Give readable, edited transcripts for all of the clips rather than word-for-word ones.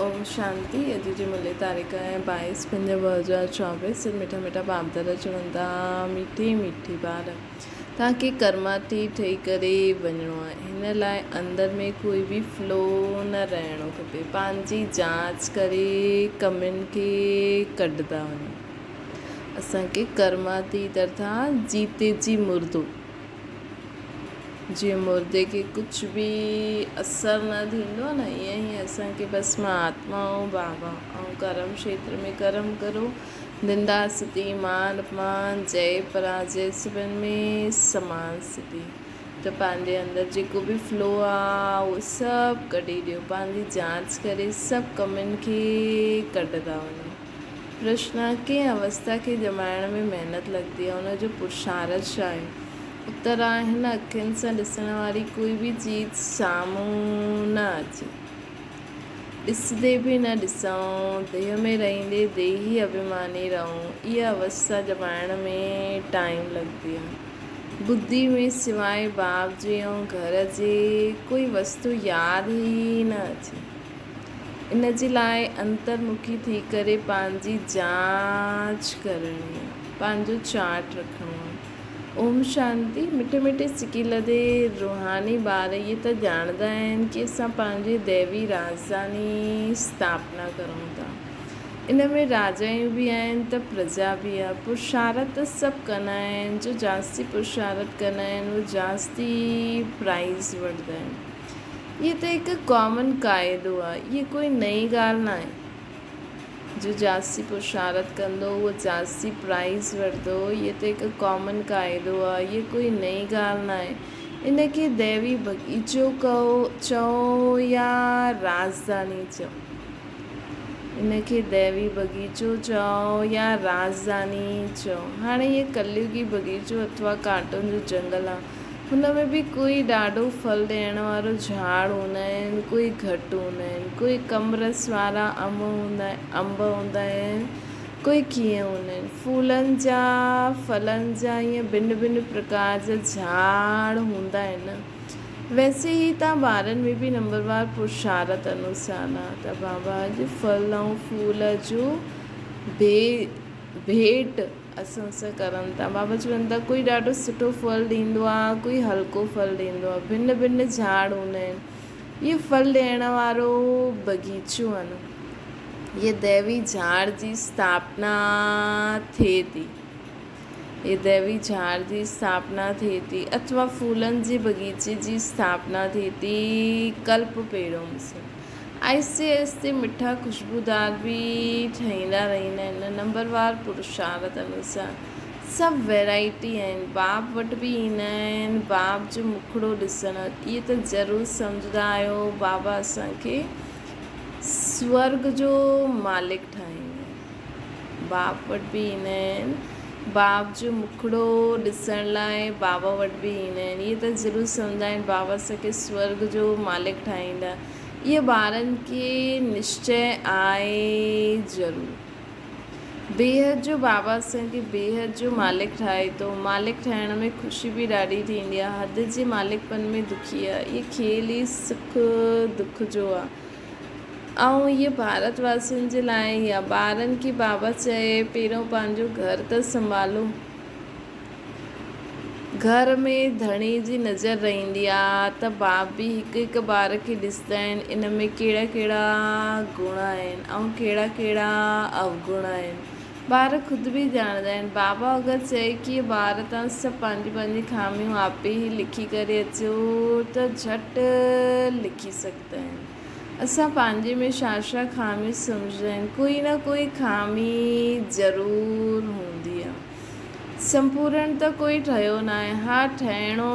اوم شانتي اڄ جي ملي تاريخ آهي 22 5 2024 سر مٺا مٺا پاپدر چون ٿا مٺي مٺي ٻار توهان کي ڪرماتي ٺهي ڪري وڃڻو آهي هن لاء اندر ۾ ڪوئي به فلو نه رهڻو کپي پنهنجي جاچ ڪري ڪمين کي ڪڍندا وڃو اسان کي ڪرماتي ترٿا جيتي جي مردو جيئن مردي کي ڪجهه به اثر نه ٿيندو آهي نه ائين ئي اسان کي بس مان آتما ۽ بابا ۽ ڪرم کيتر ۾ ڪرم ڪرو نندا ستي مان اپمان جئي پراجئي سڀن ۾ سمان ستي ته پنهنجي اندر جيڪو به فلو آهي اهو سڀ ڪڍي ڏيو پنهنجي جانچ ڪري سڀ ڪمين کي ڪڍندا وڃو. پرشن، ڪنهن اوستا کي ڄمائڻ ۾ محنت لڳندي آهي، ان جو پرشارٿ ڇا آهي؟ اتر، هن اکين سان ڏسڻ واري ڪوئي به چيز سامهون نه اچي. ڏسندي به نه ڏسون، ديهه ۾ رهندي ديهي اڀيماني رهون، اها اوستا ڄمائڻ ۾ ٽائيم لڳندي آهي. ٻڌي ۾ سواء باپ جي ۽ گهر جي ڪوئي وستو ياد ئي نه اچي. ان جي لاء انترمکي ٿي ڪري پنهنجي جاچ ڪرڻي آ، پنهنجو چارٽ رکڻو آ. اوم شانتي مٺي مٺي سڪي لڌي روحاني ٻار اهي ته ڄاڻندا آهن ڪي اسان پنهنجي ديوي راڄڌاني اسٿاپنا ڪرون ٿا. ان ۾ راجائون به آهن ته پرجا به آ. پرشارت ته سڀ ڪندا آهن، جو جاستي پرشارت ڪندا آهن اهي جاستي پرائز وٺندا آهن. اهي ته هڪ ڪامن قاعدو آهي، اهي ڪوئي نئين ڳالهه ناهي. جو جاستي پرشارت ڪندو اهو جاستي پرائز وٺندو، اهي ته هڪ ڪامن قاعدو آهي، اهي ڪوئي نئين ڳالهه ناهي. ان کي ديوي بغيچو چئو يا رازداني چئو. ان کي ديوي بغيچو چئو يا رازداني چئو. هاڻي اهي ڪليوگي بغيچو اٿوا ڪانٽن جو جنگل آهي. هن ۾ به ڪوئي ڏاڍو ڦل ڏيڻ وارو جهاڙ هوندا آهن، ڪوئي گهٽ هوندا آهن، ڪوئي ڪم رس وارا انب هوندا آهن، ڪوئي ڪيئن هوندا آهن. ڦولن جا، ڦلن جا ائين ڀن ڀن پرڪار جا جهاڙ هوندا آهن. ويسي ئي تان ٻارن ۾ به نمبروار پرشارت انوسار آ ته بابا اڄ ڦل ۽ ڦول جو ڀيٽ اسان سان ڪرن ٿا. بابا چون ٿا ڪوئي ڏاڍو سٺو ڦل ڏيندو آ، ڪوئي هلڪو ڦل ڏيندو آ. ڀن ڀن جهاڙ هوندا آهن. اهي ڦل ڏيڻ وارو بغيچو آ نه. اهي ديوي جهاڙ جي اسٿاپنا ٿئي ٿي. اهي ديوي جهاڙ جي اسٿاپنا ٿئي ٿي اٿوا ڦولن جي بغيچي جي اسٿاپنا ٿئي ٿي ڪلپ پيڙون سان. آهستي آهستي مٺا خوشبودار به ٺهيندا رهندا آهن. نمبروار پرشارت انوسار سڀ ويرائٽي آهن. باپ وٽ به ايندا آهن. باپ جو مکڙو ڏسڻ اهي ته ضرور سمجهندا آهيو بابا اسان کي سورڳ جو مالڪ ٺاهيندو. باپ وٽ به ايندا آهن. باپ جو مکڙو ڏسڻ لاء بابا وٽ به ايندا آهن. اهي ته ضرور سمجهندا آهن بابا اسان کي سورڳ جو مالڪ ٺاهيندا. اهي ٻارن کي نشچي آهي ضرور. بيحد جو بابا اسان کي بيحد جو مالڪ ٺاهي ٿو. مالڪ ٺاهڻ ۾ خوشي به ڏاڍي ٿيندي آهي. حد جي مالڪپن ۾ دکي آهي. اهي کيل ئي سک دک جو آهي. ۽ اهي ڀارت واسين جي لاء ئي آ. ٻارن کي بابا چئي پهريون پنهنجو گهر ته سنڀالو. گهر ۾ ڌڻي جي نظر رهندي آ ته باپ به هڪ هڪ ٻار کي ڏسندا آهن ان ۾ ڪهڙا ڪهڙا گڻ آهن ۽ ڪهڙا ڪهڙا اوگڻ آهن. ٻار خود به ڄاڻندا آهن. بابا اگر چئي ڪي ٻار تان سڀ پنهنجي پنهنجي خاميون آپي ئي لکي ڪري اچو ته جهٽ لکي سگهندا آهن. اسان پنهنجي ۾ ڇا ڇا خاميون سمجهندا آهن. ڪوئي نه ڪوئي خامي ضرور هوندي آ. سمپورڻ ته ڪوئي ٺهيو ناهي. ها ٺهڻو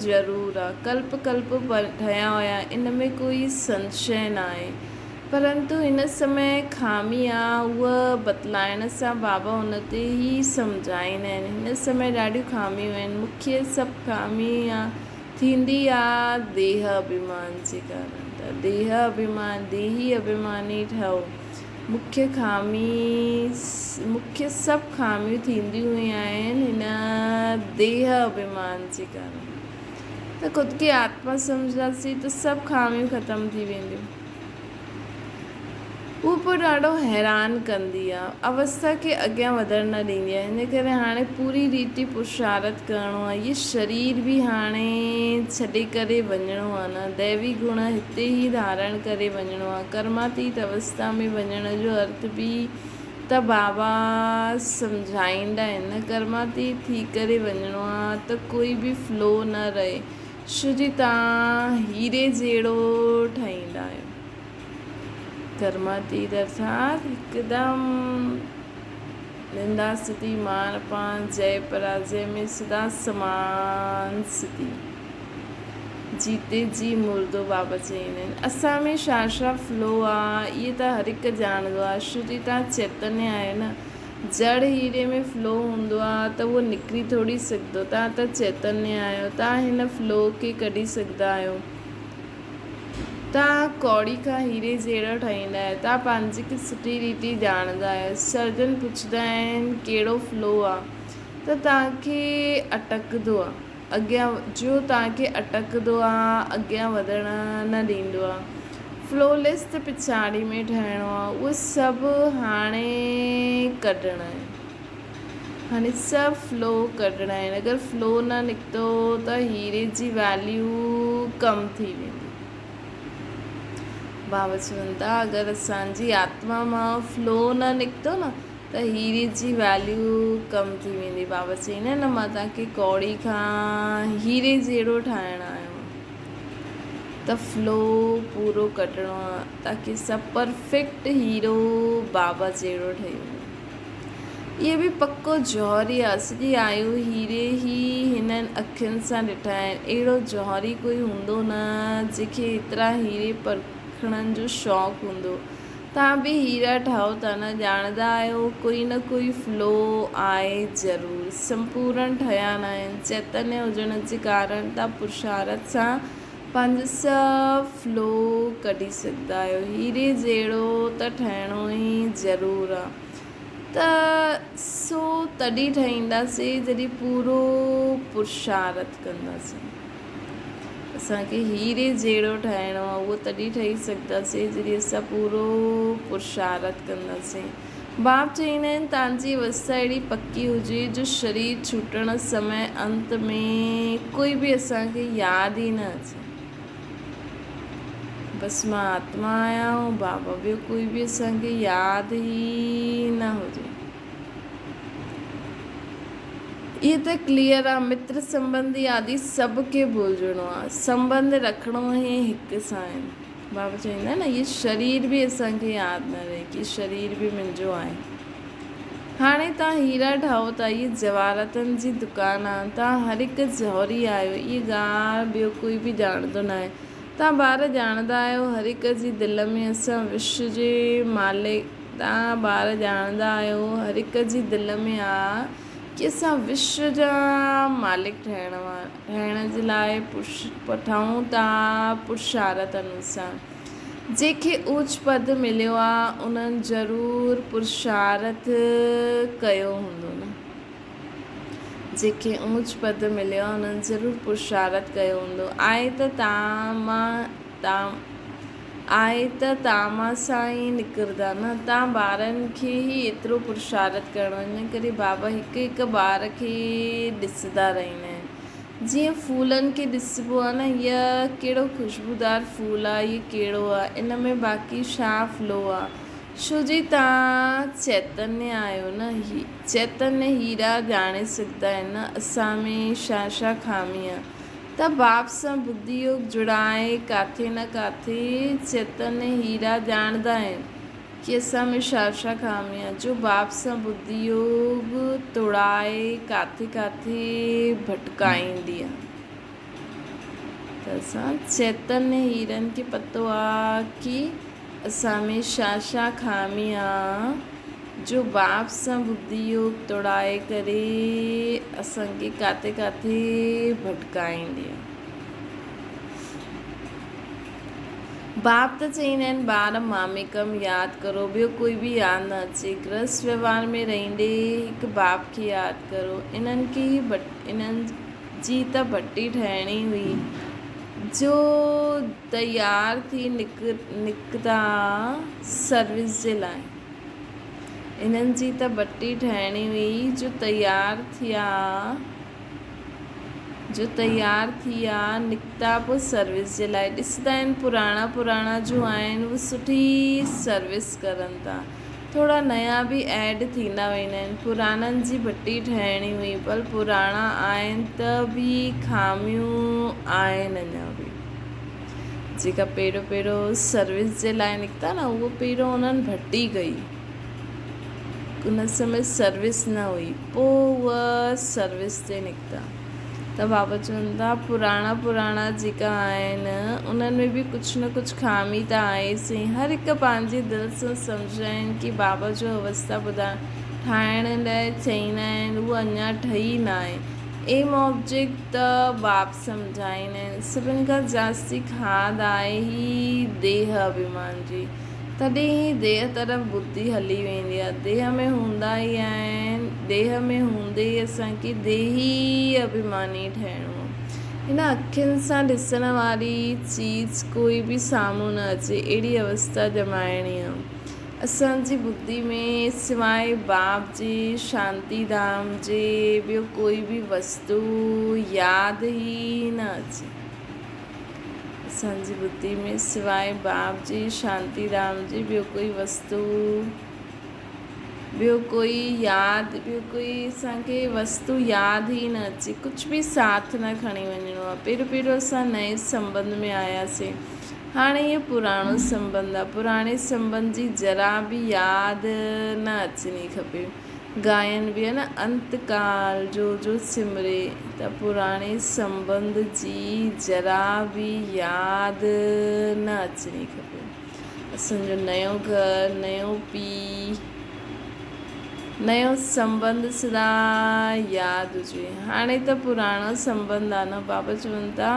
ضرور آ. ڪلپ ڪلپ ٺهيا هيا ان ۾ ڪوئي سنشي ناهي. پرنتو هن سمي خامي آ اها بتلائڻ سان بابا ان تي ئي سمجهائيندا آهن. هن سمي ڏاڍيون خاميون آهن. مکيه سڀ خامي آ ٿيندي آ ديهه اڀيمان جي ڪارڻ ته ديهه اڀيمان ديهي اڀيماني ٺهو مکيه خامي مکيه سڀ خاميون ٿينديون ئي آهن هن ديهه اڀيمان جي ڪارڻ ته خود کي آتما سمجهنداسين ته سڀ خاميون ختم ٿي وينديون. هو پوء ڏاڍو حيران ڪندي آ. اوستا کي اڳيان وڌڻ نه ڏيندي آ. ان ڪري هاڻي پوري ريتي پرشارٿ ڪرڻو آ. هي شرير به هاڻي ڇڏي ڪري وڃڻو آ نه. ديوي گڻ هتي ئي ڌارڻ ڪري وڃڻو آ. ڪرماتيت اوستا ۾ وڃڻ جو ارٿ به ته بابا سمجهائيندا آهن نه. ڪرماتيت ٿي ڪري وڃڻو آ ته ڪوئي به فلو نه رهي. شو جي تان هيري جهڙو ٺهيندا آهيو. ڪرماتيت ارٿات هڪدم نندا ستي مان اپمان جئه پراجئه ۾ سدا سمان ستي جيتي جي مردو بابا چئيندا آهن اسان ۾ شا شا فلو آ اهي ته هر هڪ ڄاڻندو آ شروع تان چيتني آهيو نه جڙ هيري ۾ فلو هوندو آ ته اهو نڪري ٿوري سگهندو تان ته چيتني آهيو تان هن فلو کي ڪڍي سگهندا آهيو توهان ڪوڙي کان هيري جهڙو ٺاهيندا آهيو. توهان پنهنجي کي سٺي ريتي ڄاڻندا آهيو. سرجن پڇندا آهن ڪهڙو فلو آ ته توهان کي اٽڪندو آ. اڳيان جو توهان کي اٽڪندو آ اڳيان وڌڻ نه ڏيندو آ. فلو ليس ته پڇاڙي ۾ ٺاهڻو آ. اهي سڀ هاڻي ڪڍڻا آهن. هاڻي سڀ فلو ڪڍڻا آهن اگر فلو نه نڪتو ته هيري جي ويليو ڪم ٿي ويندي. بابا چون ٿا اگر اسان جي آتما مان فلو نه نڪتو نه ته هيري جي ويليو ڪم ٿي ويندي. بابا چئي نه نه مان توهان کي ڪوڙي کان هيري جهڙو ٺاهڻ آيو آهيان ته فلو پورو ڪڍڻو آهي تاڪي سڀ پرفيڪٽ هيرو بابا جهڙو ٺهي وڃي. اهي به پڪو جوهري آ. سڄي آيو هيري هي هنن اکين سان ڏٺا آهن. اهڙو جوهري ڪوئي هوندو نه جنهن کي ايترا هيري پرکڻ جو شوق هوندو. توهان به هيرا ٺاهو ٿا نه ڄاڻندا آهيو ڪوئي نه ڪوئي فلو آهي ضرور. سمپورڻ ٺهيا ناهن. چيتنيه هجڻ جي ڪارڻ توهان پرشارٿ سان پنهنجو سڀ فلو ڪڍي سگهندا آهيو. هيري جهڙو ته ٺهڻو ئي ضرور آ. ته سو تڏهن ٺهينداسين جڏهن پورو پرشارٿ ڪنداسين. اسان کي هيري جهڙو ٺهڻو آ اهو تڏهن ٺهي سگهنداسين جڏهن اسان پورو پرشارٿ ڪنداسين. باپ چئيندا آهن تان جي اوستا اهڙي پڪي هجي جو شرير ڇٽڻ سمي انت ۾ ڪوئي به اسان کي ياد ئي نه اچي. بس مان آتما آهيان ۽ بابا ٻيو ڪوئي به اسان کي ياد ئي نه هجي. اهي ته ڪليئر آ متر سنبنڌي آدي سڀ کي ڀلجڻو آ سنبنڌ رکڻو ئي هڪ سان آهي. بابا چوندا آهن نه اهي شرير به اسان کي ياد نه رهي ڪي شرير به منهنجو آهي. هاڻي توهان هيرا ٺاهو ٿا اهي جواهراتن جي دڪان آ توهان هر هڪ جوهري آهيو اهي ڳالهه ٻيو ڪوئي به ڄاڻندو ناهي توهان ٻار ڄاڻندا آهيو هر هڪ جي دل ۾ اسان وشو جي مالڪ توهان ٻار ڄاڻندا آهيو هر هڪ جي دل ۾ آ ڪي اسان وشو جا مالڪ ٺهڻ ٺهڻ جي لاء پٺائون ٿا پرشارٿ انوسار جنهن کي اوچ پد مليو آ انهن ضرور پرشارٿ ڪيو هوندو نه جنهن کي اوچ پد مليو آ انهن ضرور پرشارٿ ڪيو هوندو آء ته تان مان تان آء ته تان سان ئي نڪرندا نه تان ٻارن کي ئي ايترو پرشارٿ ڪرڻو ان ڪري بابا هڪ هڪ ٻار کي ڏسندا رهندا آهن جيئن ڦولن کي ڏسبو آهي نه هيء ڪهڙو خوشبودار ڦول آهي هيء ڪهڙو آهي ان ۾ باقي ڇا ڦلو آهي ڇو جي تان چيتنيه آهيو نه هي چيتنيه هيرا ڄاڻي سگهندا آهن نه اسان ۾ ڇا ڇا خامي آهي ته باپ سان ٻڌي يوگ جڙائي ڪاٿي نه ڪاٿي چيتن هيرا ڄاڻندا آهن ڪي اسان ۾ شا شا خامي آ جو باپ سان ٻڌي يوگ توڙائي ڪاٿي ڪاٿي ڀٽڪائيندي آ ته اسان چيتن هيرن کي پتو آ ڪي اسان ۾ شا شا خامي آ جو باپ سان ٻڌي يوگ توڙائي ڪري اسان کي ڪاٿي ڪاٿي ڀٽڪائيندي آ. باپ ته چئيندا آهن ٻار ماميڪم ياد ڪرو ٻيو ڪوئي به ياد نه اچي. گرهست وهنوار ۾ رهندي هڪ باپ کي ياد ڪرو. انهن کي ئي انهن جي ته ڀٽي ٺاهڻي هئي. جو تيار ٿي نڪتا سروس جي لاء. انهن جي ته بٽي ٺاهڻي هئي جو تيار ٿيا جو تيار ٿيا نڪتا پوء سروس جي لاء ڏسندا آهن پراڻا پراڻا جو آهن اهي سٺي سروس ڪرن ٿا ٿورا نيا به ايڊ ٿيندا ويندا آهن پراڻن جي بٽي ٺاهڻي هئي پر پراڻا آهن ته به خاميون آهن اڃا به. جيڪا پهريون پهريون سروس جي لاء نڪتا نه اهو پهريون انهن ڀٽي ڪئي ان سمي سروس نه هئي پوء اها سروس تي نڪتا ته بابا چون ٿا پراڻا پراڻا جيڪا آهن انهن ۾ به ڪجهه نه ڪجهه خامي ته آهي سي هر هڪ پنهنجي دل سان سمجهائين ڪي بابا جو اوستا ٻڌائڻ ٺاهڻ لاء چئيندا آهن اهو اڃا ٺهي نه آهي ايم آبجيڪٽ ته باپ سمجهائيندا آهن. سڀن کان جاستي کاڌ آهي هي ديهه اڀيمان جي. تڏهن ئي ديهه طرف ٻڌي هلي ويندي آهي. ديهه ۾ هوندا ئي آهن. ديهه ۾ هوندي ئي اسان کي ديهي اڀيماني ٺهڻو آهي. هن اکين سان ڏسڻ واري چيز ڪوئي به سامهون نه اچي اهڙي اوستا ڄمائڻي آهي. اسان جي ٻڌي ۾ سواء باب جي شانتي ڌام جي ٻيو ڪوئي به وستو ياد ئي نه اچي. اسان جي ٻڌي ۾ سواء باب جي شانتي ڌام جي ٻيو ڪوئي وستو ٻيو ڪوئي ياد ٻيو ڪوئي اسان کي وستو ياد ئي نه اچي. ڪجهه به ساٿ نه کڻي وڃڻو آهي. پهريون پهريون اسان نئين سنٻنڌ ۾ آياسين. هاڻي اهو پراڻو سنٻنڌ آ. پراڻي سنٻنڌ جي ذرا به ياد نه اچڻي کپي. ڳائن به نه انت ڪال جو جو سمري ته پراڻي سنٻنڌ جي ذرا به ياد نه اچڻي کپي. اسان جو نيو گهر، نيو پيء، نيو سنٻنڌ سدا ياد هجي. هاڻي ته پراڻو سنٻنڌ آ نه بابا چون ٿا.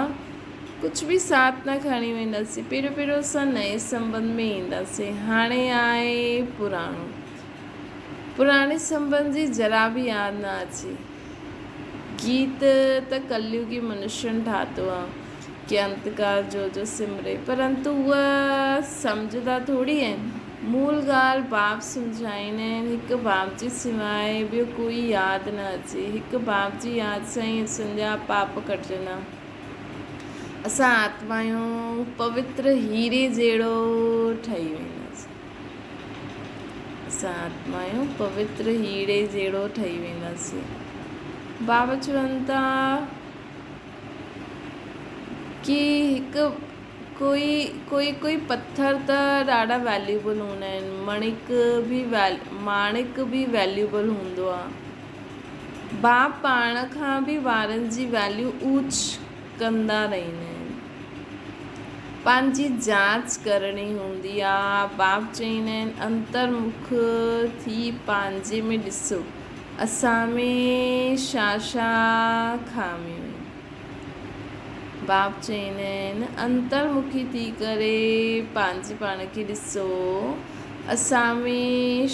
ڪجهه به ساٿ نه کڻي وينداسين. پهريون پهريون اسان نئين سنٻنڌ ۾ اينداسين. هاڻي آهي پراڻو. پراڻي سنٻنڌ جي ذرا به ياد نه اچي. گيت ته ڪليوگي منشين ٺاتو آ ڪي انتڪال جو جو سمري پرنتو اها سمجهندا ٿوري آهن. مول ڳالهه باپ سمجهائيندا آهن. هڪ باپ جي سواء ٻيو ڪوئي ياد نه اچي. هڪ باپ جي ياد سان ئي اسان جا پاپ ڪٽجندا. اسان آتمائون پوتر هيري جهڙو ٺهي وينداسين. اسان آتمائون پوتر هيري جهڙو ٺهي وينداسين. بابا چون ٿا ڪي هڪ ڪوئي ڪوئي ڪوئي پٿر ته ڏاڍا ويليوبل هوندا آهن مڻڪ به ماڻڪ به ويليوبل هوندو آهي. باپ پاڻ کان به وارن جي ويليو اوچ ڪندا رهندا آهن. پنهنجي جاچ ڪرڻي هوندي آ. باپ چئيندا آهن انترمک ٿي پنهنجي ۾ ڏسو اسان ۾ ڇا ڇا خاميون آهن. باپ چئيندا آهن، انترمکي ٿي ڪري پنهنجي پاڻ کي ڏسو، اسان ۾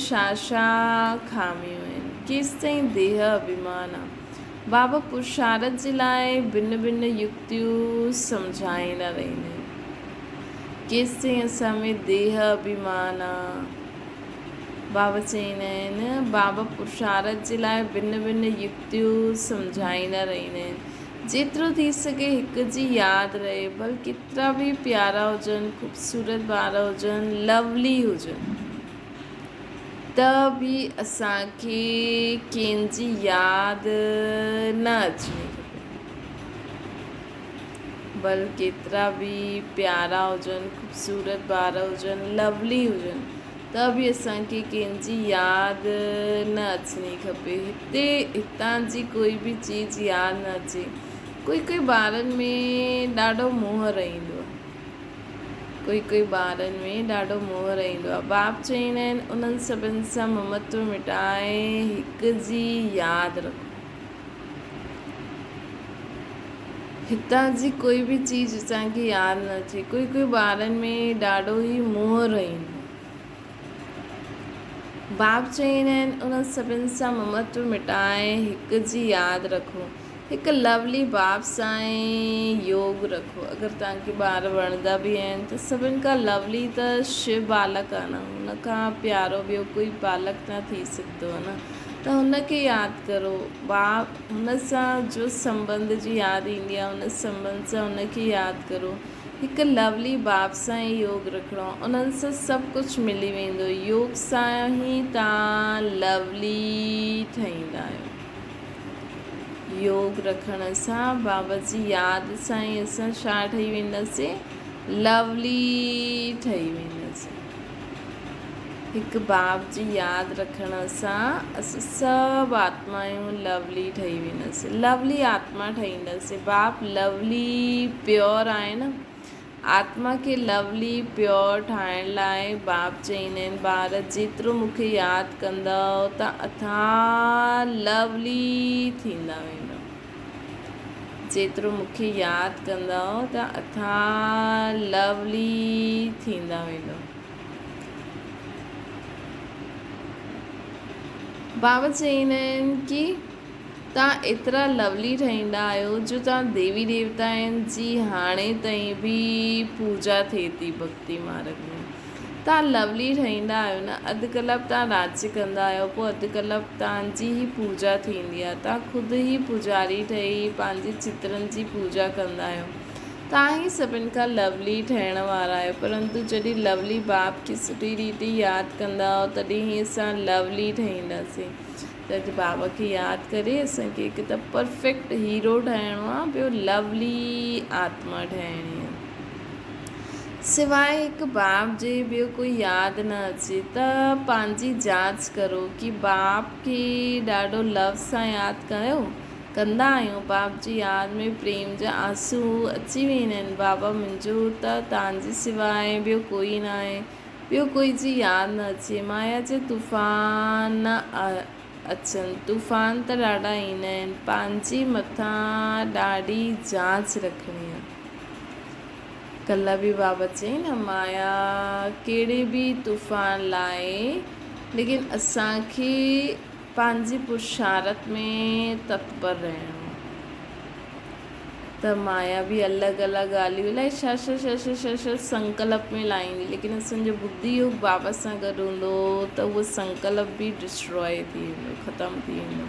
ڇا ڇا خاميون آهن، ڪيستائين ديهه اڀيمان آ. بابا پرشارٿ جي لاء ڀن ڀن يڪتيون سمجهائيندا رهندا آهن، ڪيستائين اسان ۾ ديهه اڀيمان آ. بابا چئيندا آهن، بابا پرشارٿ جي لاء ڀن ڀن يڪتيون سمجهائيندا رهندا آهن. جيترو ٿي سگهي هڪ جي ياد رهي، ڀل ڪيترا به پيارا هجن، خوبصورت ٻار هجن، لولي هجن ته به اسان کي ڪنهن جي ياد نه اچڻي کپي. ڀل ڪيترا به پيارا هجن، خوبصورت ٻار هجن، لولي هجن ته به اسان کي ڪنهن جي ياد نه اچڻي کپي. هتي هتان جي ڪوئي به چيز ياد نه اچي. ڪوئي ڪوئي ٻارن ۾ ڏاڍو موهه رهندو آهي. ڪوئي ڪوئي ٻارن ۾ ڏاڍو موهه رهندو آهي. باپ چئيندا آهن انهن سڀن سان ممتو مٽائي هڪ جي ياد رکو. هتان جي ڪوئي به چيز اسان کي ياد نه اچي. ڪوئي ڪوئي ٻارن ۾ ڏاڍو ئي موهه رهندو آهي. باپ چئيندا آهن، انهن سڀن سان ممتو مٽائي هڪ جي ياد رکو. هڪ لولي باپ سان ئي يوگ رکو. اگر توهان کي ٻار وڻندا به آهن ته سڀن کان لولي ته شو بالڪ آهي نه، هن کان پيارو ٻيو ڪوئي بالڪ نه ٿي سگهندو آهي نه، ته هن کي ياد ڪرو. باپ هن سان جو سنٻنڌ جي ياد ايندي آهي، ان سنٻنڌ سان هن کي ياد ڪرو. هڪ لولي باپ سان ئي يوگ رکڻو آهي، انهن سان سڀ ڪجهه ملي ويندو. يوگ سان ئي توهان لولي ٺهيندا آهيو. يوگ رکڻ سان بابا جي ياد سان ئي اسان ڇا ٺهي وينداسين؟ لولي ٺهي وينداسين. هڪ باب جي ياد رکڻ سان اسان سڀ آتمائون لولي ٺهي وينداسين. لولي آتما ٺهينداسين. باپ لولي پيور آهي نه. آتما کي لولي، Pure، ٺاهڻ لاء باپ چئيندا آهن، ٻار جيترو مون کي ياد ڪندؤ ته اٿاهه لولي ٿيندا ويندؤ. جيترو مون کي ياد ڪندؤ ته اٿاهه لولي ٿيندا ويندؤ. بابا چئيندا آهن ڪي. توهان ايترا لولي ٺهيندا آهيو جو توهان ديوي ديوتائن جي هاڻي تائين به پوڄا ٿئي ٿي ڀڳتي مارڳ ۾ توهان لولي ٺهيندا آهيو نه اڌ ڪلپ توهان راڄ ڪندا آهيو پوء اڌ ڪلپ توهان جي ئي پوڄا ٿيندي آهي توهان خود ئي پوڄاري ٺهي پنهنجي چترن جي پوڄا ڪندا آهيو توهان ئي سڀن کان لولي ٺهڻ وارا آهيو پرنتو جڏهن لولي باپ کي سٺي ريتي ياد ڪندا آهيو تڏهن ئي اسان لولي ٺهينداسين. ته اڄ بابا کي ياد ڪري اسان کي هڪ ته پرفيڪٽ هيرو ٺاهڻو آ ٻيو لولي آتما ٺاهڻي آ سواء هڪ باپ جي ٻيو ڪوئي ياد نه اچي ته پنهنجي جاچ ڪرو ڪي باپ کي ڏاڍو لو سان ياد ڪيو ڪندا آهيون باپ جي ياد ۾ پريم جا آنسو اچي ويندا آهن بابا منهنجو ته توهان جي سواء ٻيو ڪوئي ناهي ٻيو ڪوئي جي ياد نه اچي. مايا جا طوفان نه اچن. طوفان ته ڏاڍا ايندا آهن. پنهنجي مٿان ڏاڍي جاچ رکڻي آهي. ڪلهه به بابا چيائين نه مايا ڪهڙي به طوفان لاهي ليڪن اسان کي پنهنجي پرشارت ۾ تتپر رهڻو آهي. ته مايا به الڳ الڳ ڳالهيون الائي ڇا ڇا ڇا ڇا ڇا ڇا سنڪلپ ۾ لائيندي ليڪن اسان جو ٻڌي يوگ بابا سان گڏ هوندو ته اهو سنڪلپ به ڊسٽروائي ٿي ويندو ختم ٿي ويندو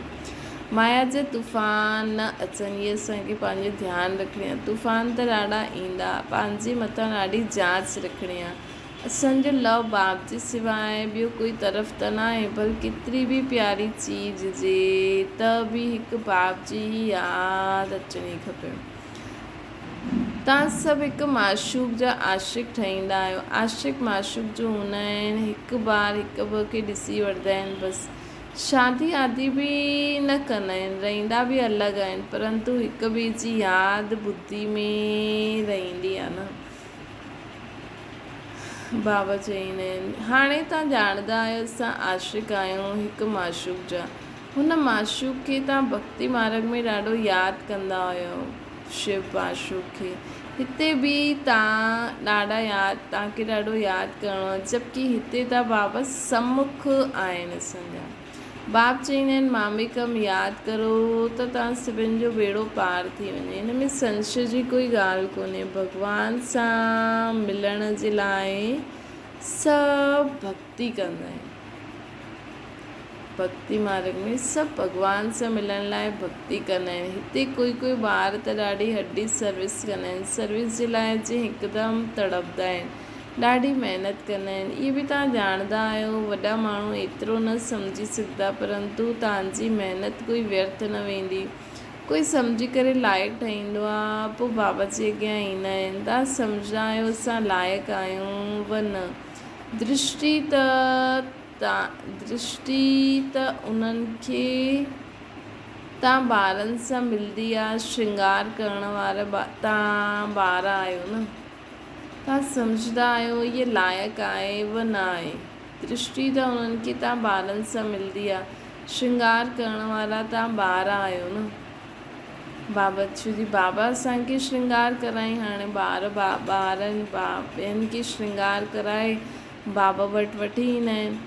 مايا جا طوفان نه اچن اهي اسان کي پنهنجو ڌيان رکڻي آهي طوفان ته ڏاڍا ايندا پنهنجي مٿان ڏاڍي جاچ رکڻي آهي اسان جو لو باپ جي سواء ٻيو ڪوئي طرف ته ناهي ڀل ڪيتري به پياري چيز هجي ته به هڪ باپ جي ئي ياد اچڻي کپي. توهان سڀ هڪ معشوق جا عاشق ٺهيندا آهيو. عاشق معشوق جو هوندا آهن هڪ بار هڪ ٻئي کي ڏسي وٺندا آهن بس. شادي آدي به نه ڪندا آهن رهندا به الڳ آهن پرنتو هڪ ٻئي جي ياد ٻڌي ۾ رهندي آهي نه. بابا چئيندا آهن، هاڻي توهان ڄاڻندا آهيو اسان عاشق آهيون هڪ معشوق جا. هن معشوق کي توهان ڀڳتي مارڳ ۾ ڏاڍو ياد ڪندا هيؤ، شو معشوق کي. هتي به توهان ڏاڍا ياد توهان کي ڏاڍو ياد ڪرڻو آهي، جبڪه هتي ته بابا سمک آهن اسان جا. باب چئيندا آهن، ماميڪم ياد ڪرو ته توهان سڀن جو ٻيڙو پار ٿي وڃي. هن ۾ سنشي جي ڪوئي ڳالهه ڪونهي. ڀڳوان سان ملڻ جي لاء سڀ ڀڳتي ڪندا آهن. ڀڳتي مارڳ ۾ سڀ ڀڳوان سان ملڻ لاء ڀڳتي ڪندا آهن. هتي ڪوئي ڪوئي ٻار ته ڏاڍي هڏي سروس ڪندا آهن. سروس جي لاء جي هڪدم تڙپدا آهن. ڏاڍي محنت ڪندا آهن. اهي به توهان ڄاڻندا آهيو. وڏا ماڻهو ايترو نه سمجهي سگهندا پرنتو توهان جي محنت ڪوئي ويرٿ نه ويندي. ڪوئي سمجهي ڪري لائق ٺهيندو آ پوء بابا جي اڳيان ايندا آهن. توهان سمجهندا آهيو اسان لائق آهيون و نه. درشٽي ته درشٽي ته انهن کي توهان ٻارن سان ملدي آ. شرنگار ڪرڻ وارا توهان ٻار آهيو نه. توهان سمجهندا آهيو هيء لائق آهي و نه آهي. درشٽي ته انهن کي توهان ٻارن سان ملدي آ. شرنگار ڪرڻ وارا توهان ٻار آهيو نه. بابا ڇو جي بابا اسان کي شرنگار ڪرائي هاڻي ٻار ٻارن ٻين کي شرنگار ڪرائي بابا وٽ وٺي ايندا آهن.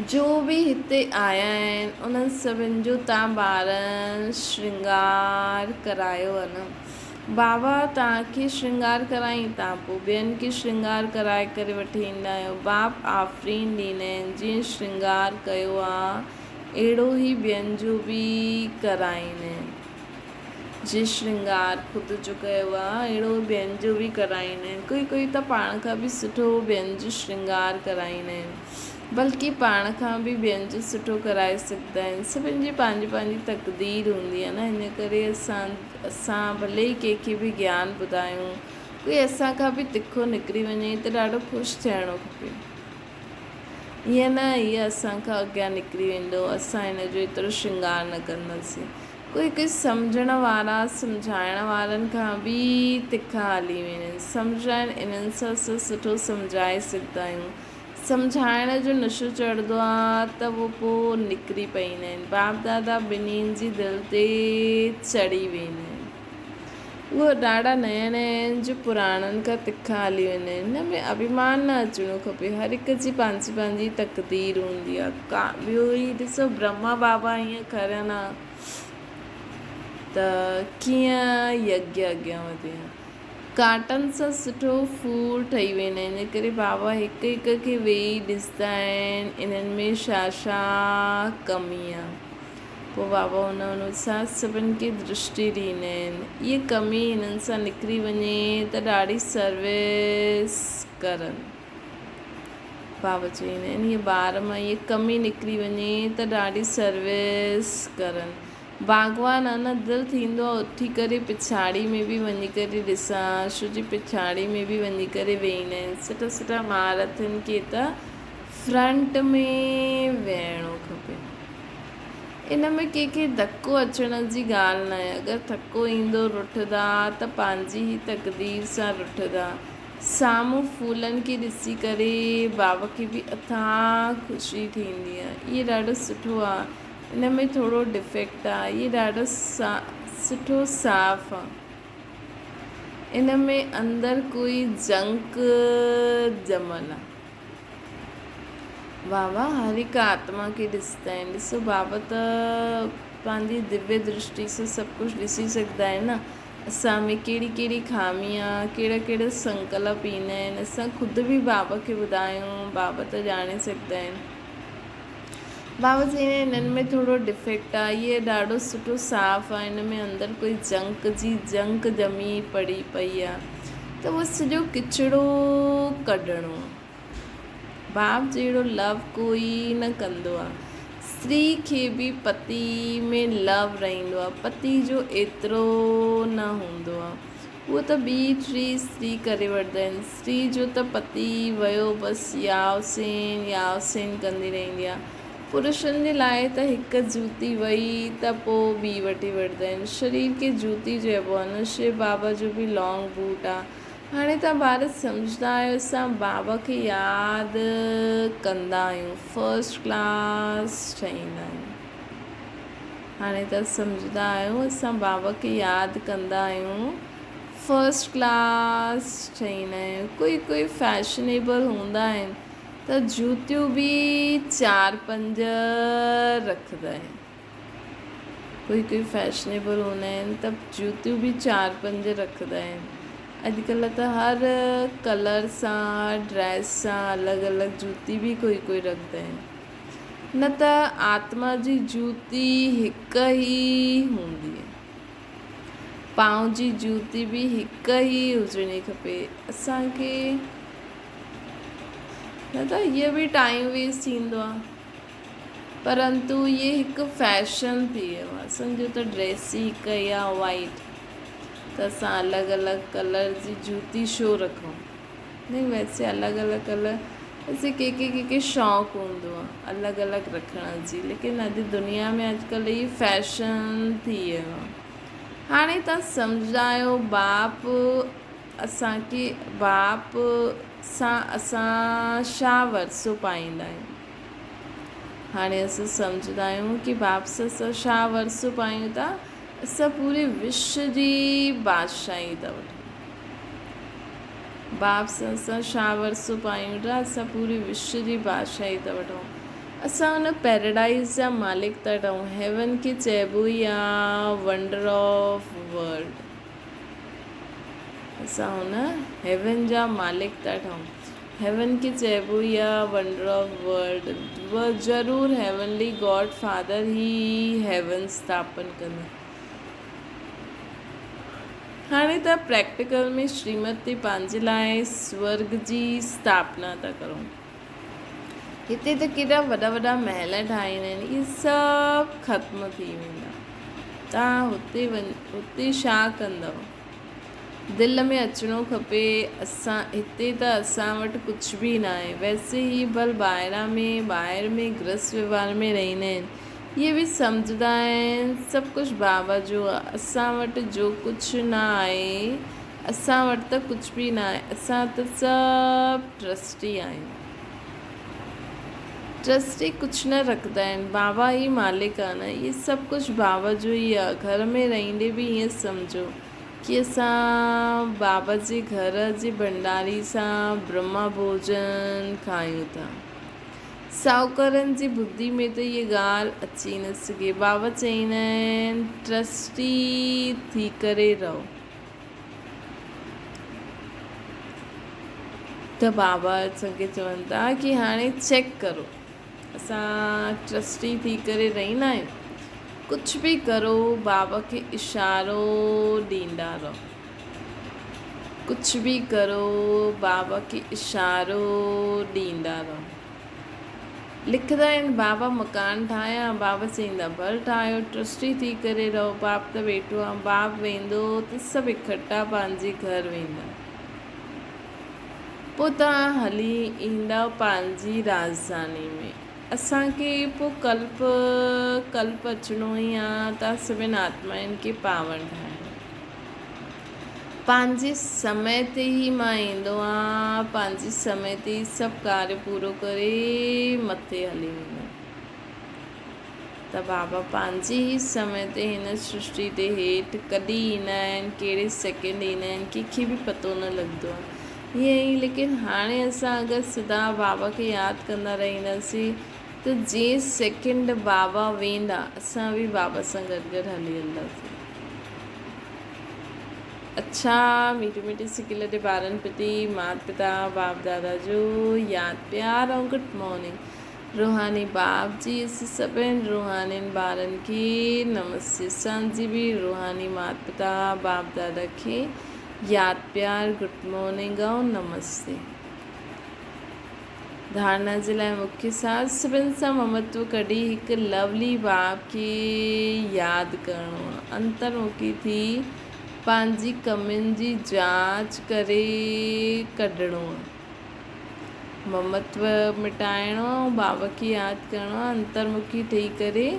جو به هتي آيا آهن انهن سڀن جو توهان ٻارن شرنگار ڪرايو آهي نه. بابا توهان کي شرنگار ڪرائين توهان پوء ٻين کي شرنگار ڪرائي ڪري وٺي ايندا آهيو. باپ آفرين ڏيندا آهن جيئن شرنگار ڪيو آ اهڙو ئي ٻين جو به ڪرائيندا آهن. جيئن شرنگار خود جو ڪيو آ اهڙو ٻين جو به ڪرائيندا آهن. ڪوئي ڪوئي ته پاڻ کان به سٺو ٻين جو شرنگار ڪرائيندا آهن. بلڪه پاڻ کان به ٻين جو سٺو ڪرائي سگهندا آهن. سڀن جي پنهنجي پنهنجي تقدير هوندي آهي نه ان ڪري اسان اسان ڀلي ئي ڪنهن کي به گيان ٻڌايون ڪوئي اسان کان به تکو نڪري وڃي ته ڏاڍو خوش ٿيڻو کپي. ائين نه هيء اسان کان اڳيان نڪري ويندو اسان هن جو ايترو شرنگار نه ڪنداسين. ڪوئي ڪوئي سمجهڻ وارا سمجهائڻ وارن کان به تکا هلي ويندا آهن. سمجهائڻ انهن سان اسان سٺو سمجهائي سگهندا آهيون. سمجهائڻ جو نشو چڙهندو آ ته اهو پوء نڪري پئيندا آهن. باپ دادا ٻنهين جي دل تي چڙهي ويندا آهن. اهي ڏاڍا نيا نيا آهن جو پراڻن کان تکا هلي ويندا آهن. هن ۾ اڀيمان نه اچڻو کپي. هر هڪ جي پنهنجي پنهنجي تقدير هوندي آ. ڪا ٻيو هي ڏسو برهما بابا ائين کرن ها ته ڪيئن يگيا اڳيان وڌي ها. ڪانٽن سان سٺو ڦول ٺهي ويندا آهن، ان ڪري بابا هڪ هڪ کي ويهي ڏسندا آهن، انهن ۾ ڇا ڇا ڪمي آ. پوء بابا ان انوسار سڀن کي درشٽي ڏيندا آهن. اها ڪمي هنن سان نڪري وڃي ته ڏاڍي سروس ڪرن. بابا چئيندا آهن، هيء ٻار مان اها ڪمي نڪري وڃي ته ڏاڍي سروس ڪرن. باغوان آ نه دل ٿيندو آ اٿي ڪري پڇاڙي ۾ به وڃي ڪري ڏسان ڇو جي پڇاڙي ۾ به وڃي ڪري ويهيندا آهن سٺا سٺا مهارٿين کي ته فرنٽ ۾ ويهڻو کپي ان ۾ ڪنهن کي ڌڪو اچڻ جي ڳالهه ناهي اگر ٿڪو ايندو رٺدا ته پنهنجي ئي تقدير سان رٺدا سامهون ڦولن کي ڏسي ڪري بابا کي به اٿاهه خوشي ٿيندي آ اهي ڏاڍو سٺو آ ان ۾ ٿورو ڊفيڪٽ آ. هي ڏاڍو سٺو صاف آ. ان ۾ اندر ڪوئي جنڪ ڄمل آ. بابا هر هڪ آتما کي ڏسندا آهن. ڏسو بابا ته پنهنجي دويه درشٽي سان سڀ ڪجهه ڏسي سگهندا آهن نه. اسان ۾ ڪهڙي ڪهڙي خامي آ، ڪهڙا ڪهڙا سنڪلپ ايندا آهن. اسان خود به بابا کي ٻڌايون، بابا ته ڄاڻي سگهندا آهن. بابا چيائين هنن ۾ ٿورو ڊفيڪٽ آ، هيء ڏاڍو سٺو صاف آ، هن ۾ اندر ڪوئي جنڪ جي جنڪ ڄمي پڙي پئي آ ته اهو سڄو ڪچڙو ڪڍڻو آ. باپ جهڙو لو ڪوئي نه ڪندو آ. استري کي به پتي ۾ لو رهندو آ، پتي جو ايترو نه هوندو آ. اهو ته ٻي ٽي استري ڪري وٺندا آهن. استري جو ته پتي ويو بس يا حسين يا حسين ڪندي رهندي آهي. پرشن جي لاء ته هڪ جوتي وئي ته پوء ٻي وٺي وٺندا آهن. شرير کي جوتي چئبو آهي نه شو بابا جو به لانگ بوٽ آهي. هاڻي توهان ٻار سمجهندا آهيو اسان بابا کي ياد ڪندا آهيون فرسٽ ڪلاس ٺهيندا آهيون. هاڻي ته سمجهندا آهيون اسان بابا کي ياد ڪندا آهيون فرسٽ ڪلاس ٺهيندا آهيون ڪوئي ڪوئي فيشنيبل هوندا آهن ته جوتيون به چار پنج رکندا آهن ڪوئي ڪوئي فيشنيبل هوندا آهن ته جوتيون به چار پنج رکندا آهن اڄڪلهه ته هر ڪلر سان هر ڊريس سان الڳ الڳ جوتي به ڪوئي ڪوئي رکندا آهن نه ته آتما جي جوتي هڪ ئي هوندي. پانء جي جوتي به هڪ ئي هجڻي کپي. اسان کي نه ته هيء به ٽائيم ويسٽ ٿيندو آهي. پرنتو هيء هڪ فيشن ٿي ويو آهي. سمجهو ته ڊريس ئي هڪ ئي آهي وائيٽ ته اسان الڳ الڳ ڪلر جي جوتي ڇو رکون. نهين ويسي الڳ الڳ ڪلر ويسي ڪي ڪي ڪي کي شوق هوندو آ الڳ الڳ رکڻ جي ليڪن اڄ دنيا ۾ اڄڪلهه هي فيشن ٿي ويو آ هاڻي تان سمجهدا آهيو باپ اسان کي باپ سان اسان ڇا ورثو پائيندا آهيون هاڻي اسان سمجهدا آهيون ڪي باپ سان اسان ڇا ورثو پايون ٿا اسان پوري وشو جي بادشاهي ٿا وٺون. باپ سان اسان ڇا ورثو پايون ٿا؟ اسان پوري وشو جي بادشاهي ٿا وٺون. اسان ان پيراڊائيز جا مالڪ ٿا ٺهون. هيون کي چئبو ئي آ ونڊر آف ورلڊ. اسان ان هيون جا مالڪ ٿا ٺهون. هيون کي چئبو ئي آ ونڊر آف ورلڊ. ضرور هيونلي گاڊ فادر ئي هيون اسٿاپن ڪندا. هاڻي ته پريڪٽيڪل ۾ شريمت تي پنهنجي لاء سورڳ جي اسٿاپنا ٿا ڪرون. هتي ته ڪيڏا وڏا وڏا محل ٺاهيندا آهن، اهي سڀ ختم ٿي ويندا. توهان هتي وڃ هتي ڇا ڪندؤ؟ دل ۾ اچڻو کپي اسان هتي ته اسان وٽ ڪجهه به ناهي. ويسي هي ڀل ٻاهران ۾ ٻاهر ۾ گرهست وهنوار ۾ رهندا آهن. اهي به سمجهندا آهن سڀ ڪجهه بابا جو آ. اسان وٽ جو ڪجهه نه آهي. اسان وٽ ته ڪجهه به ناهي. اسان ته سڀ ٽرسٽي آهيون. ٽرسٽي ڪجهه نه رکندا آهن. بابا ئي مالڪ آ نه. اهي سڀ ڪجهه بابا جو ئي آ. گهر ۾ رهندي به ائين سمجهو ڪي اسان بابا جي گهر جي ڀنڊاري سان برهما ڀوڄن کايون ٿا. ساهوڪارن جي ٻڌي ۾ ته اها ڳالهه اچي نه سگهي. بابا چئيندا آهن ٽرسٽي ٿي ڪري رهو. ته بابا اسان کي چون ٿا ڪي هاڻي چيڪ ڪرو اسان ٽرسٽي ٿي ڪري رهندا آهيون ڪجهه به ڪرو بابا کي اشارو ڏيندا رهو ڪجهه به ڪرو بابا کي اشارو ڏيندا رهو لکندا آهن بابا مڪان ٺاهيان بابا چئيندا ڀل ٺاهيو ٽرسٽي ٿي ڪري رهو باپ ته ويٺو آ باپ ويندو ته سڀ اڪٺا پنهنجي گهر ويندا پوء توهان هلي ايندا پنهنجي راڄڌاني ۾ اسان کي پوء ڪلپ ڪلپ اچڻو ئي آ توهان سڀن آتمائن کي پاون ٺاهڻو. پنهنجي سمي تي ئي مان ايندو آهيان، پنهنجي سمي تي ئي سڀ ڪاريه پورو ڪري مٿي هلي ويندو آهيان. ته بابا پنهنجي ئي سمي تي هن سرشٽي تي هيٺ ڪڏهن ايندا آهن، ڪهڙي سيڪنڊ ايندا آهن، ڪنهن کي به پتو نه لڳندو آهي. ائين ئي ليڪن هاڻي اسان اگر سدا بابا کي ياد ڪندا رهنداسين ته جنهن سيڪنڊ بابا ويندا اسان به بابا سان گڏ گڏ هلي هلنداسين. اڇا ميٺي ميٺي سڪي لڏي ٻارن پتي مات پتا باپ دادا جو ياد پيار ۽ گڊ مارننگ روحاني باپ جي اس سڀن روحانين ٻارن کي نمستي اسان جي به روحاني مات پتا باپ دادا کي ياد پيار گڊ مارننگ ۽ نمستي. ڌارڻا جي لاء مکيه ساز سڀن سان ممتو ڪڍي هڪ لولي باب کي ياد ڪرڻو آ. انترمکي ٿي پنهنجي ڪمين جي جاچ ڪري ڪڍڻو آ. ممتو مٽائڻو آ ۽ باب کي ياد ڪرڻو آ. انترمکي ٺهي ڪري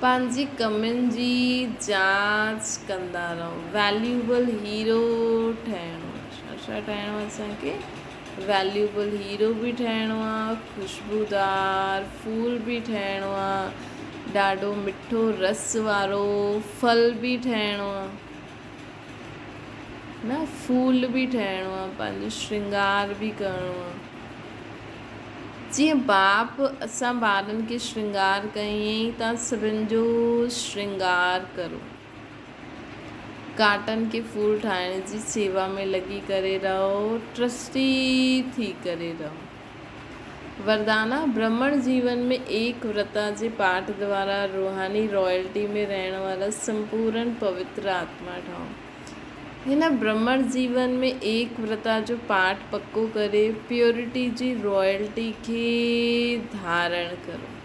پنهنجي ڪمين جي جاچ ڪندا رهو. ويليوبل هيرو ٺهڻو آ. ڇا ڇا ٺاهڻو آ اسان کي؟ ويليوبل هيرو به ٺهڻو آ، خوشبودار ڦول به ٺهڻو آ، ڏاڍو مٺو رس وارو ڦل به ٺهڻو آ، نه ڦول به ٺهڻو آ، پنهنجو شرنگار به ڪرڻو آ. جيئن باپ اسان ٻارن کي شرنگار ڪيائين تان سڀن جو شرنگار ڪرو. ڪانٽن کي ڦول ٺاهڻ جي سيوا ۾ لڳي ڪري رهو، ٽرسٽي ٿي ڪري رهو. وردانا، برهمڻ جيون ۾ ايڪ ورتا جي پاٺ دوارا روحاني رائلٽي ۾ رهڻ وارا سمپورن پوتر آتما ٺهو. هن برهمڻ جيون ۾ ايڪ ورتا جو پاٺ پڪو ڪري پيورٽي جي رائلٽي کي ڌارڻ ڪرو.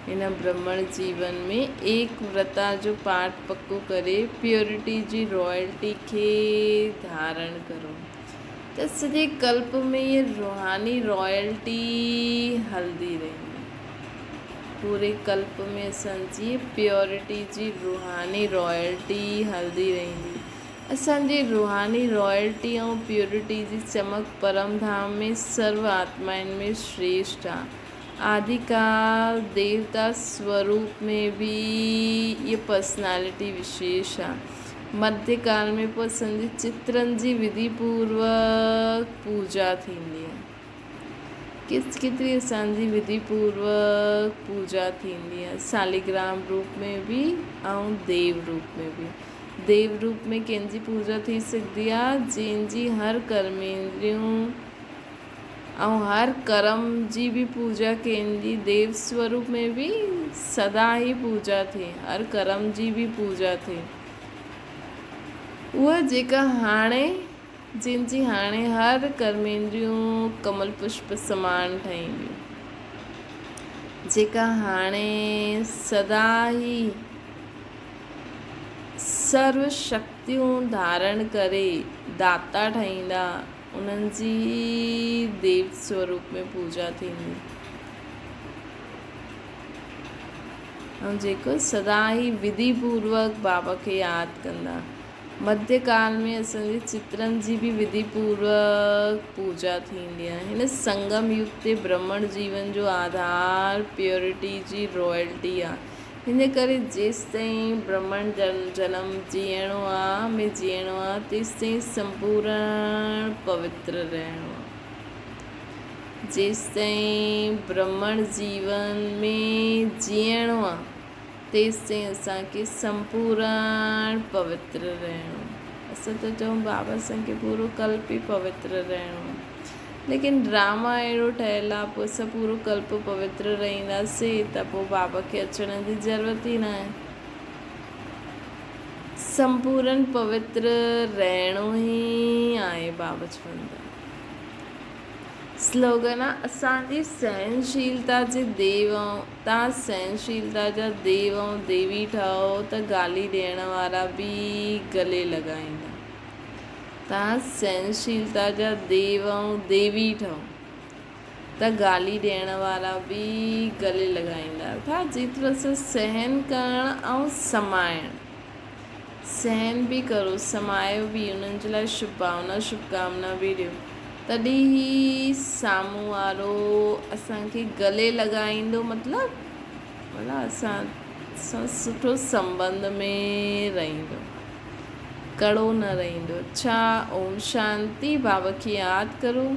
هن برهمڻ جيون ۾ ايڪ ورتا جو پاٺ پڪو ڪري پيورٽي جي رائلٽي کي ڌارڻ ڪرو ته سڄي ڪلپ ۾ هيء روحاني رائلٽي هلندي رهندي. پوري ڪلپ ۾ اسان جي پيورٽي جي روحاني رائلٽي هلندي رهندي. اسان جي روحاني رائلٽي ۽ پيورٽي جي چمڪ پرم ڌام ۾ سرو آتمائن ۾ شريشٺ آ. آديڪال ديوتا سوروپ ۾ به اها پرسنالٽي وشيش آ. مڌيه ڪال ۾ پوء اسان جي چترن جي وڌي پوروڪ پوڄا ٿيندي آ. ڪيتري اسان جي وڌي پوروڪ پوڄا ٿيندي آهي ساليگرام روپ ۾ به ۽ ديو روپ ۾ به. ديو روپ ۾ ڪنهن جي پوڄا ٿي سگهندي آهي؟ جنهن جي هر ڪرميندريون ۽ هر ڪرم جي به پوڄا ڪنهن جي ديو سوروپ ۾ به سدا ئي پوڄا ٿئي، هر ڪرم جي به پوڄا ٿئي. اها جيڪا هاڻي جن جي هاڻي هر ڪرميندريون ڪمل پشپ سمان ٺهينديون، جيڪا هاڻي سدا ئي سرو شڪتيون ڌارڻ ڪري داتا ٺهيندا، انهن جي ئي ديو سوروپ ۾ پوڄا ٿيندي. ۽ جيڪو سدا ئي وڌي پوروڪ بابا کي ياد ڪندا. مڌيه ڪال ۾ اسان جي چترن جي به وڌي پوروڪ پوڄا ٿيندي آهي. هن سنگم يگ تي برهمڻ جيون جو آڌار پيورٽي جي رائلٽي آهي. هن ڪري جيستائين برهمڻ جنم جيئڻو آ ۾ جيئڻو آ تيستائين سمپورڻ پوتر رهڻو آ. جيستائين برهمڻ جيون ۾ جيئڻو آ تيستائين اسان کي سمپورڻ پوتر رهڻو. اسان ته چئون بابا اسان کي پورو ڪلپ ئي پوتر رهڻو ليڪن ڊراما اهڙو ٺهيل آ پوء اسان پورو ڪلپ پوتر رهنداسي ته پوء بابا کي اچڻ جي ضرورت ئي ناهي. سمپورڻ پوتر رهڻو ئي آهي بابا چون ٿا. سلوگن آ اسان جي سهنشيلتا جي ديو ۽ تان سهنشيلتا جا ديو ۽ ديوي ٺهو ته گالي ڏيڻ وارا به گلي لڳائيندا. تان سهنشيلتا جا ديو ۽ ديوي ٺهو ته گالي ڏيڻ وارا به گلي لڳائيندا. ٿا جيترو سو سهن ڪرڻ ۽ سمائڻ. سهن به ڪرو، سمايو به، انهن جي لاء شڀ ڀاونا، شڀ ڪامنا به ڏيو، تڏهن ئي سامهون وارو اسان کي گلي لڳائيندو مطلب ڀلا اسان سان سٺو سنٻنڌ ۾ رهندو، ڪڙو نه رهندو. اڇا اوم شانتي، بابا کي ياد ڪرو.